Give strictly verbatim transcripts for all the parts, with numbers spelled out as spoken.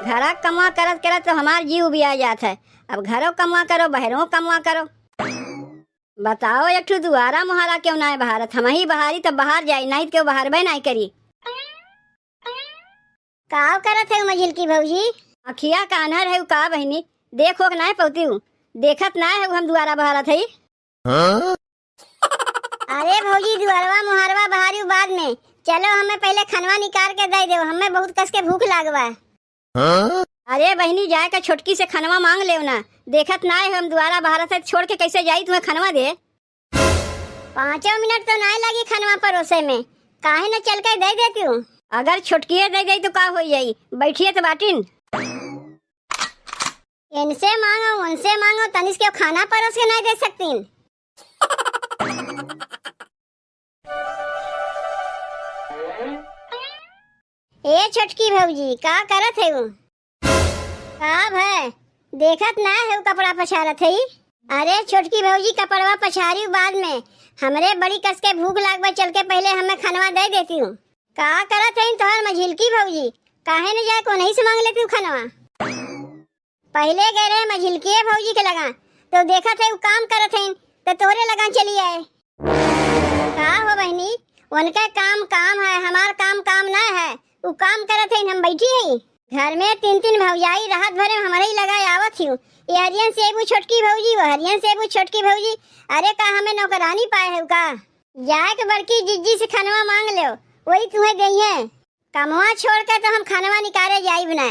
घरा कमवा करत करत तो हमार जीव उबिया जात है। अब घरो कमवा करो, बहरो कमवा करो। बताओ, एक ठो दुआरा मुहारा क्यों नाय बहारत? हमही बहारी तब बहार जाई, नाहीं त क्यों बहारबे नाय करी। काव करत है मझिलकी भौजी? अखिया कान्हर है का बहिनी, देखो के नाय पौती हूँ, देखत नाय है हम दुआरा बहारत है। हाँ? अरे भौजी, दुआरवा मुहारवा बहारी बाद में, चलो हमें पहले खनवा निकाल के दे दो, हमें बहुत कस के भूख लागवा। हाँ? अरे बहिनी, जाए के छोटकी से खनवा मांग लेव ना, देखत नाय हम दुआरा बहारत है, छोड़ के कैसे जाई तुम्हें खनवा दे? पाँचों मिनट तो नाय लगी खनवा परोसे में, काहे न चल के दे देती हूँ? अगर छोटकिए दे दे तो का हो जाई, बैठिए तो बाटिन। इनसे मांगो, उनसे मांगो, तनिस के खाना परोस के नाय दे सकतीन। ए छोटकी भौजी, का करत है उ? का भय, देखत ना है उ कपड़ा पछारत है? अरे छोटकी भौजी, कपड़वा पछारी बाद में, हमरे बड़ी कस के भूख लाग बा, चल के पहले हमें खनवा दे देती हूँ। का करत है तोहर मझिलकी भौजी, काहे न जाए कोनही से मांग लेती हूँ खनवा? पहिले गए रहे मझिलकिए भौजी के लगा, तो देखत है उ काम करत हैं, तो तोहरे लगा चली आए। का हो बहिनी, उनका काम काम है, हमार काम काम ना है। उ काम करत हैं, हम बैठी हैं। घर में तीन तीन भौजाई रहत भरे हमरे ही लगा आवत ही। ये हरियन से एगो छोटकी भौजी, वो हरियन से एगो छोटकी भौजी। अरे का हमें नौकरानी पाए है का? जाए के बड़की जिज्जी से खनवा मांग लेव, वही तुम्हें देइहैं। कमवा छोड़ के तो हम खनवा निकाले जाइब ना।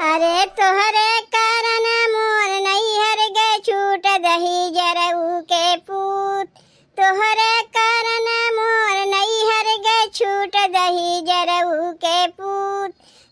अरे तोहरे कारण मोर नैहर गए छूट दहिजरऊ के पूत। तोहरे कारण मोर नैहर गए छूट दहिजरऊ के पूत।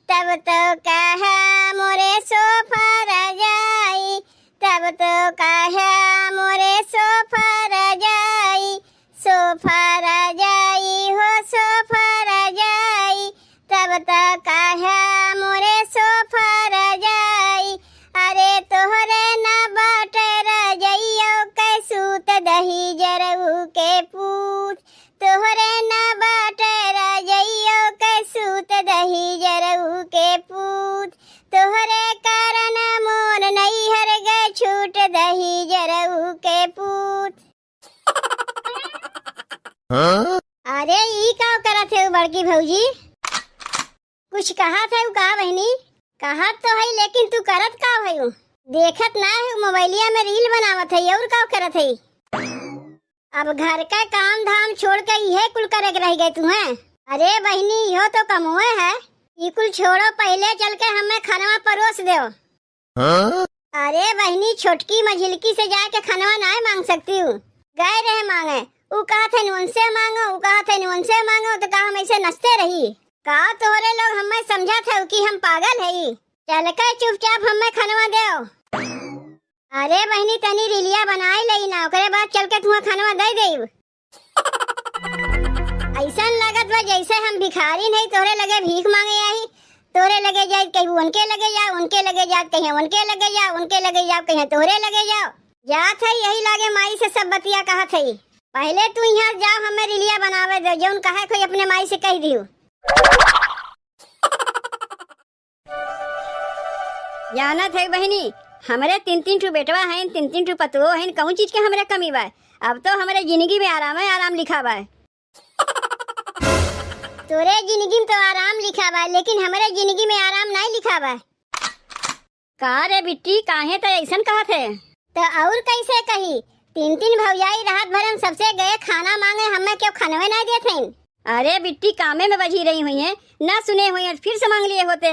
तब तो कहा मोरे सोफर जाई, तब तो कहा मोरे सोफर जाई, सोफर जाई हो सोफर जाई, तब तो कहा मोरे सोफर जाई। अरे तोहरे न बाटे रजइयो के सूत दहिजरऊ के पूत, तोहरे न बाटे रजइयो के सूत दहिजरऊ के पूत, तोहरे कारण मोर नैहर गए छूट दहिजरऊ के पूत। हाँ? अरे ई का करत है बड़की भौजी? कुछ कहत है का बहिनी? कहत तो है, लेकिन तू करत का है? देखत ना है मोबाइलिया में रील बनावत है और का करत है? अब घर का काम धाम छोड़ के इहे कुल करे के रह गए तुम्हें। अरे बहिनी, इहो तो कमुए है। ई कुल छोड़ो, पहले चल के हमें खनवा परोस दो। हाँ? अरे बहिनी, छोटकी मझिलकी से जाके खनवा नाय मांग सकती हूँ। गए रहे मांगे, उ कहत है उनसे मांगो, उ कहत है उनसे मांगो, तो का हम ऐसे नचते रही? का तोहरे लोग हमें समझत है कि हम पागल है? चल के चुपचाप हमें खनवा देव। अरे बहिनी, तनी रिलिया बनाई लई ना, ओकरे बाद चल के तुहा खनवा दे देब। ऐसन लागत बा जैसे हम भिखारी नहीं, तोहरे लगे भीख मांगे आई। तोहरे लगे जाए कहीं उनके लगे जाओ, उनके लगे जाए कहीं उनके लगे जाओ, उनके लगे जाओ कहीं तोहरे लगे जाओ। जात है यही लागे माई से सब बतिया कहत है। पहले तू यहाँ जाओ, हमें रिलिया बनावे दो, जौन कहे कोई अपने माई से कह दियो। जानत है बहिनी, हमरे तीन तीन ठो बेटवा हैं, तीन तीन ठो पतोह हैं, कौन चीज के हमरे कमी बा? अब तो हमरे जिंदगी में आराम है, आराम लिखा बा। तोरे जिंदगी में तो आराम लिखा बा, लेकिन हमरे जिंदगी में आराम नहीं लिखा बा। का रे बिट्टी, काहे त ऐसन कहत है? त और कैसे कही? तीन तीन भौजाई रात भर हम सबसे गए खाना मांगे, हमें क्यों खनवे नहीं देत हैं? अरे बिट्टी, कामे में बझी रही हुई हैं, ना सुने हुई हैं, फिर से मांग लिए होते।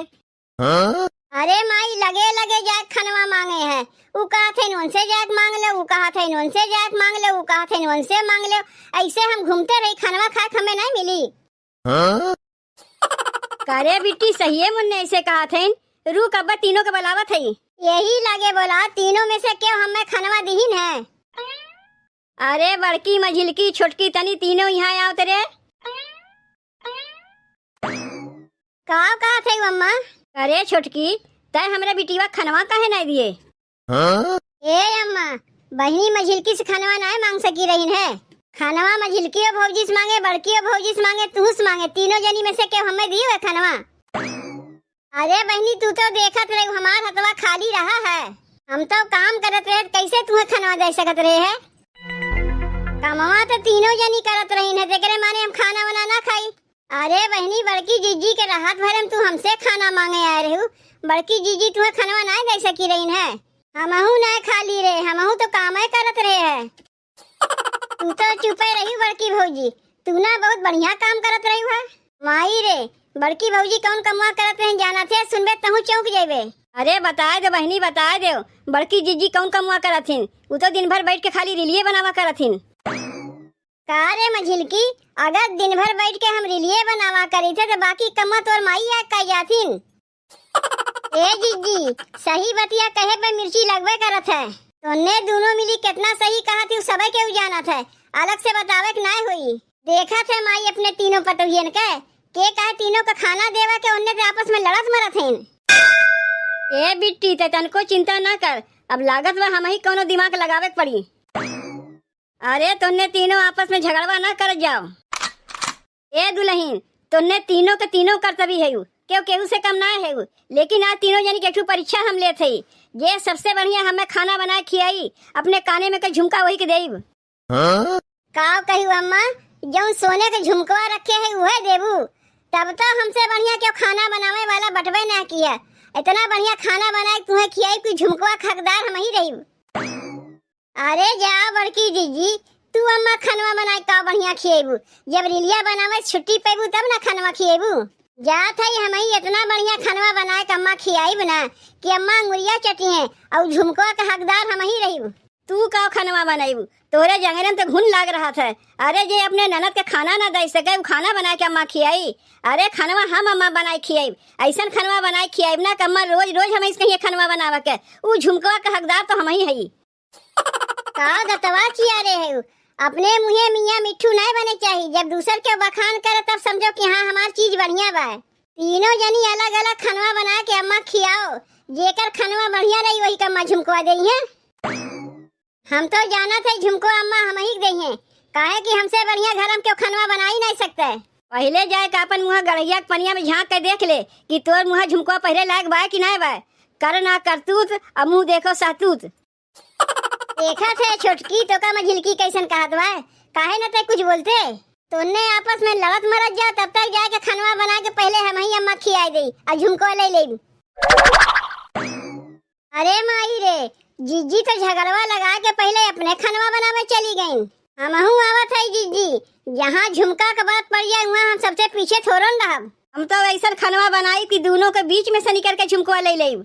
हाँ? अरे माई, लगे लगे जाए खनवा मांगे हैं, उ कहत हैं उनसे जाए मांग ले, उ कहत हैं उनसे जाए मांग ले, उ कहत हैं उनसे मांग ले, ऐसे हम घूमते रही, खनवा खाए के हमें नहीं मिली। हाँ? का रे बिट्टी, सहिए मुन्ने ऐसे कहत हैं, रुक, अब्बा तीनों के बुलावत है। यही लागे बोला, तीनों में से क्यों हमें खनवा दिहिन है? अरे बड़की, मझिलकी, छोटकी, तनी तीनों यहाँ आओ तेरे। का कहत है अम्मा? अरे छोटकी, तय हमरे बिटिया खनवा काहे नहीं दिए? हाँ? ए अम्मा, बहिनी मझिलकी से खनवा नाय मांग सकी रहीन है। खनवा मझिलकियो भौजी से माँगे, बड़कियो भौजी से माँगे, तुहू से माँगे, तीनों जनी में से केहू हमें दियो है खनवा। अरे बहिनी, तू तो देखत रही, हमार हथवा खाली रहा है। हम तो काम करत रहे, कैसे तुहें खनवा दे सकत रहे है? कमवा तो तीनों जनी करत रही है, तेकरे मारे हम खाना वाना ना खाई। अरे बहिनी, बड़की जीजी के रहत भरे में तू हमसे खाना माँगे आए रहू। बड़की जीजी तुहें खनवा ना दे सकी रही है। हमहू ना खाली रहे, हमहू तो कामे करत रहे है। तू तो चुपे रही बड़की भौजी, तू ना बहुत बढ़िया काम करत रही है। माई रे, बड़की भौजी कौन कमवा करत रही जाना थे, सुनबे तहू चौंक जेबे। अरे बताए दे बहिनी, बताए दे, बड़की जीजी कौन कमवा करत हिन? उ तो दिन भर बैठ के खाली रीलिये बनावा करत हिन। का रे मझिलकी, अगर दिन भर बैठ के हम रीलिये बनावा करी थे तो बाकी कमवा तोर माई आए का जाथिन? ए जीजी, सही बतिया कहे पे मिर्ची लगबे करत है। तोन्ने दूनो मिली कितना सही कहा थी, सबे केहू जानत है। अलग से बतावे के नाय होई। देखत है माई अपने तीनों पतोहियन के, के कहे तीनों का खाना देवे के, ओन्ने से आपस में लड़त मरत हैं। ए बिट्टी, ते तनको चिंता ना कर, अब लागत बा हमही कौनो दिमाग लगावे के पड़ी। अरे तोन्ने तीनों आपस में झगड़वा ना करत जाओ। ए दुलहिन, तोन्ने तीनों के तीनों कर्तव्य है, केहू केहू से कम ना है, लेकिन आज तीनों जनी के एक ठो परीक्षा हम लेत हई। जे सबसे बढ़िया हमें खाना बनाए खियाई, अपने काने में के झुमका वही के देब। हाँ? का कही अम्मा, जौन सोने के झुमकवा रखे है उहे देबू? तब तो हमसे बढ़िया केहू खाना बनावे वाला बटबे ना किया। इतना बढ़िया खाना बनाए तुहें खियाई कि झुमकवा के हकदार हमही रही। अरे जा बड़की जीजी, तू अम्मा खनवा बनाए का बढ़िया खिएबू? जब रिलिया बनावे छुट्टी पेबू तब ना खनवा खिएबू। जात है हमही इतना बढ़िया खनवा बनाए के अम्मा खियाइब ना कि अम्मा अंगुरिया चटिए और झुमकवा के हकदार हमही रहिबू। तू का खनवा बनाइबू? तोरे जंगरे में तो घुन लाग रहा था। अरे जे अपने ननद के खाना ना दे सके, उ खाना बनाए के अम्मा खियाई। अरे खनवा हम अम्मा बनाए खियाइब, ऐसन खनवा बनाए खियाइब ना कि अम्मा रोज रोज हम इस कहिए खनवा बनावे के, उ झुमकवा के हकदार तो हमही हई। का दतवा चियारे है? अपने मुँहे मियाँ मिट्ठू नहीं बने चाही। जब दूसर के बखान करे तब समझो कि हाँ हमार चीज बढ़िया बा। तीनों जनी अलग अलग खनवा बना के अम्मा खियाओ, जेकर खनवा बढ़िया रही वही का अम्मा झुमकवा देइहैं। हम तो जानत है झुमकवा अम्मा हमही के देइहैं, काहे कि हमसे बढ़िया घर में केहू खनवा बनाई नहीं सकते। पहिले जाए के अपन मुँह गड़हिया के पनिया में झाँक के देख ले कि तोर मुँह झुमकवा पहिरे लायक बा कि नहीं बा। कर ना करतूत, अब मुँह देखो सहतूत। देखत है छोटकी, तोका मझिलकी कैसन कहत बा, काहे न ते कुछ बोलते? तोन्ने आपस में लड़त मरत जा, तब तक जाके खनवा बना के पहिले हमही अम्मा खियाए देई, आ झुमको ले लेई। अरे माई रे, जीजी तो झगड़वा लगा के पहिले अपने खनवा बनावे चली गईन। हमहू आवत है जीजी, जहाँ झुमका के बात पड़ जाए, वहाँ हम सबसे पीछे थोड़न रहब। हम तो ऐसन खनवा बनाई कि दूनों के बीच में से निकर के झुमकवा ले लेब।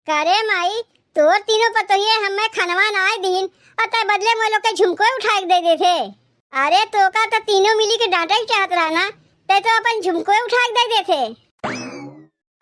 करे माई, तोर तीनों पतोहिए हमें खनवा ना आए दीन, और तय बदले में लोग के झुमको उठा के दे देते। अरे तोका तो तीनों मिली के डांटे के चाहत रहा ना, तय तो अपन झुमको उठा के दे देते।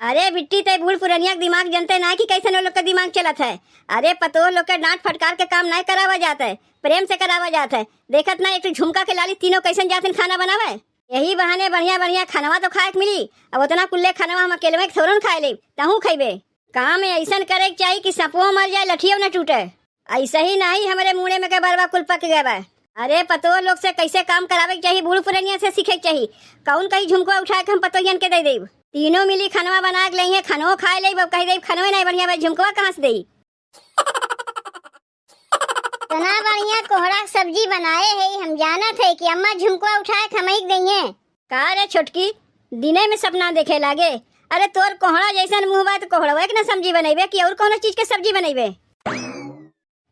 अरे बिट्टी, तय बूढ़ पुरनिया के दिमाग जनते ना कि कैसन वो लोग के दिमाग चलत है। अरे पतोह लोग के डांट फटकार के काम ना करावा जात है, प्रेम से करावा जात है। देखत ना एक ठो झुमका के लाली तीनों कैसन जाथिन खाना बनावे। यही बहाने बढ़िया बढ़िया खनवा तो खाए के मिली। अब उतना कुल्ले खनवा हम अकेले में थोड़न खाए लेब, तहूँ खइबे। काम में ऐसन करे के चाही कि सपवो मर जाए, लठियो न टूटे। ऐसे ही नहीं हमरे मूड़े में के बरवा कुल पक गए बा। अरे पतोह लोग से कैसे काम करावे के चाही, बूढ़ पुरनिया से सीखे के चाही। कौन कही झुमकवा उठा के हम पतोहियन के दे देब। तीनों मिली खनवा बना के लेइहे, खनवो खाए लेब, अब कही देब खनवे नहीं बढ़िया बा, झुमकवा कहाँ से देई? इतना बढ़िया कोहड़ा के सब्जी बनाए है, हम जानत है कि अम्मा झुमकवा उठाए के हमही के दइहे। का रे छोटकी, दिने में सपना देखे लागे? अरे तोर कोहड़ा जैसन मुँह बा तो कोहड़वे के ना सब्जी बनैबे कि और कौनो चीज के सब्जी बनैबे?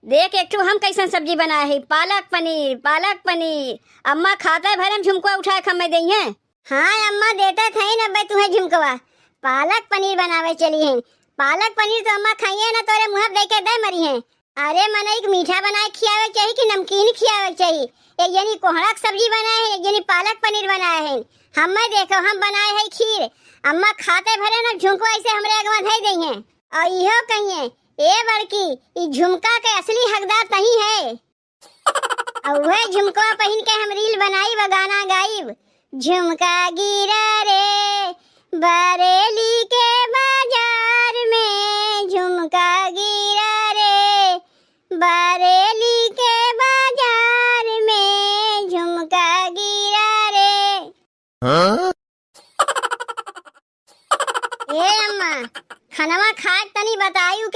देख एक ठो हम कैसन सब्जी बनाए है, पालक पनीर, पालक पनीर। अम्मा खाते भरे में झुमकवा उठाए के हमें दइहे। हाँ अम्मा, देते थे न अब्बे तुहें झुमकवा। पालक पनीर बनावे चली हैं। पालक पनीर तो अम्मा खाइए ना, तोरे मुँह देखे दे मरी हैं। अरे मनई के मीठा बनाए खियावे के चाही कि नमकीन खियावे के चाही? एक जनी कोहड़ा के सब्जी बनाए हैं, एक जनी पालक पनीर बनाए हैं। हमें देखो, हम बनाए है खीर। अम्मा खाते भरे ना झुमकवा ऐसे हमरे अगवा धई दइहे। और इहो कहिए, ए बड़की, ई झुमका के असली हकदार तही है। और वह झुमकवा पहिन के हम रील बनाइब, गाना गाइब। झुमका गिरा रे बरेली के बाजार में, झुमका गिरा रे बरेली के बाजार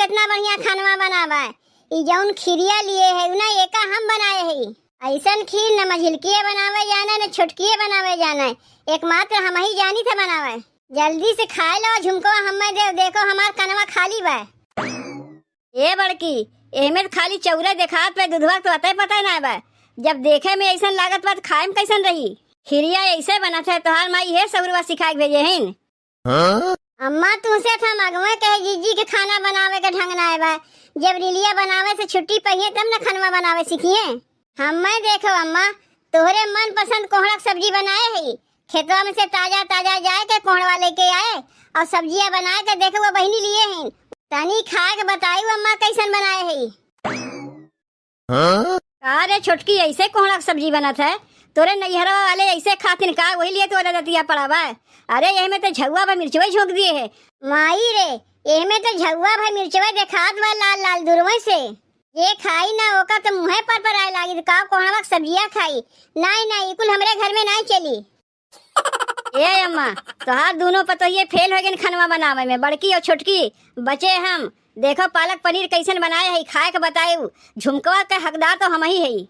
इतना बढ़िया खानवा बनावा। ई जौन खीरिया लिए है ना, एका हम बनाए है। ऐसन खीर न मझिलकिए बनावे जाने, न छोटकिए बनावे जाने, एकमात्र हम ही जानी थे बनावे। जल्दी से खाए लो झुमकवा, हमें दे, देखो हमार कनवा खाली बा। ए बड़की, एहमे त खाली चौरे देखात बा, दूधवा के तो अतै पता ना बा। जब देखे में ऐसन लागत बा, त खाए में कैसन रही? खीरिया ऐसे बनत है, तोहार माई इहे सहुरवा सिखाए के भेजे हिन। हाँ? अम्मा, तुमसे त हम अगवे कहे जीजी के खाना बनावे के ढंग ना आए बा। जब रिलिया बनावे से छुट्टी पइहे तब न खनवा बनावे सीखिए। हम्मे देखो अम्मा, तोहरे मनपसंद कोहड़ा के सब्जी बनाए हई। खेतवा में से ताजा ताजा जाए के कोहड़वा लेके आए और सब्जिया बनाए के देखे वो बहिनी लिए हईन। तनी खा के बताई अम्मा कैसन बनाए हई। हाँ? का रे छोटकी, ऐसे कोहड़ा के सब्जी बनत है? तोरे नैहरवा वाले ऐसे खातिन का, वही लिए तोरे दतिया पड़ा बा? अरे, एहमे तो झउआ भर मिर्चवा झोंक दिए है। माई रे, एहमे तो झउआ भर मिर्चवा देखात बा लाल लाल दूरवे से। जे खाई ना ओका तो मुँहे पर पर आए लागी, तो का कोहड़वा के सब्जिया खाई? नाई, नाई, ई कुल हमरे घर में नाई चली। ए अम्मा, तोहार दूनो पतोहिए फेल हो गइन खनवा बनावे में, बड़की और छोटकी, बचे हम। देखो पालक पनीर कैसन बनाए है, खाए के बताएउ। झुमकवा के हकदार तो हमही हई।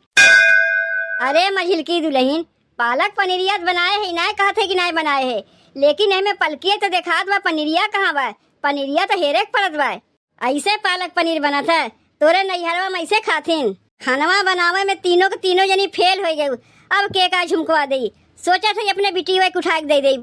अरे मझिलकी दुलहिन, पालक पनीरिया त बनाए है, नाय कहत है कि नाय बनाए है, लेकिन एहमे पलकिए तो देखात बा, पनीरिया कहाँ बा? पनीरिया तो हेरे के पड़त बा। ऐसे पालक पनीर बनत है? तोरे नैहरवा में ऐसे खाथिन? खानवा बनावे में तीनों के तीनों जनी फेल हो गई। अब के का झुमकवा देई? सोचत है अपने बिटिया के उठा के दे देई।